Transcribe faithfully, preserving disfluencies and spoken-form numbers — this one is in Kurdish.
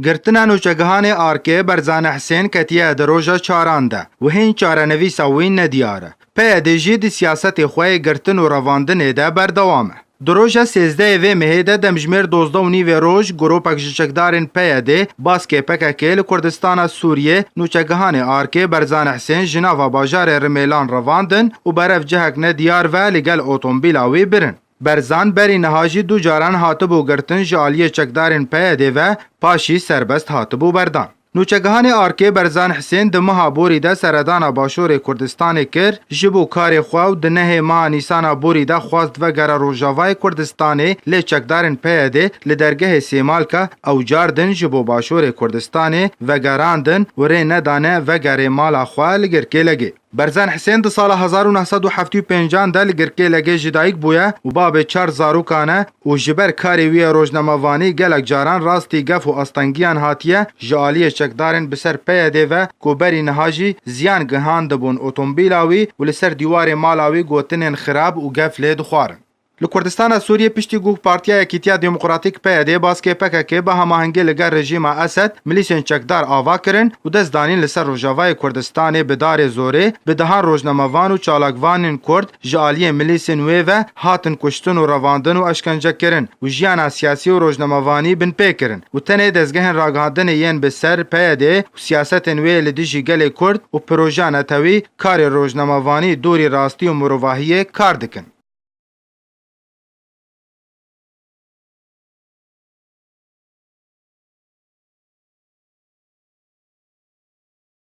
Girtina nûçegihanê Arkê Berzan Hisên ketiye di roja çaran de û hên çarenivîsa wî nediyar e. P Y D jî di siyasetê xwe yê girtin û revandinê de berdewam e. Di roja sêzdehê vê mehê de demjimêr dozdeh û nîvê roj, grûpek ji çekdarên P Y D, baskê P K K li Kurdistana Sûriyê, nûçegihanê Arkê Berzan Hisên ji nava bajarê Rimêlan revandin û berev cihek nediyar ve li gel otomobîla wî birin. Berzan berî niha jî du caran hatibû girtin ji aliyê çekdarên P Y D ve, paşî serbest hatibû berdan. Nûçegihanê Arkê Berzan Hisên di meha borî de seredana Başûrê Kurdistanê kir, ji bo karê xwe û di nehê meha Nîsana borî de xwest vegere Rojavayê Kurdistanê, lê çekdarên P Y D li dergehê Sêmalka ew car din ji bo Başûrê Kurdistanê vegerandin û rê nedane vegerê mala xwe li Girkêlegê. Berzan Hisên di sala hezar û neh sed û heftê û pêncan de li Girkêlegê ji dayik bûye û babê çar zarokan e û ji ber karê wî yê rojnamevanî gelek caran rastî gef û astengiyan hatiye ji aliyê çekdarên bi ser P Y D ve ku berî niha jî ziyan gihandibûn otomobîla wî û li ser dîwarê mala wî gotinên xirab û gef lê dixwarin. Li Kurdistana Sûriyê piştî ku Partiya Yekîtiya Demokratîk P Y D baskê P K K bi hemahengî li gel rejîma Esed milîsên çekdar ava kirin û dest danîn li ser Rojavayê Kurdistanê bi darê zorê, bi dehan rojnamevan û çalakvanên Kurd ji aliyê milîsên wê ve hatin kuştin û revandin û eşkence kirin û jiyana siyasî û rojnamevanî binpê kirin û tenê dezgehên ragihandinê yên bi ser P Y D û siyasetên wê li dijî gelê Kurd û projeya netewî karê rojnamevanî dûrî rastî û mirovahiyê kar dikin.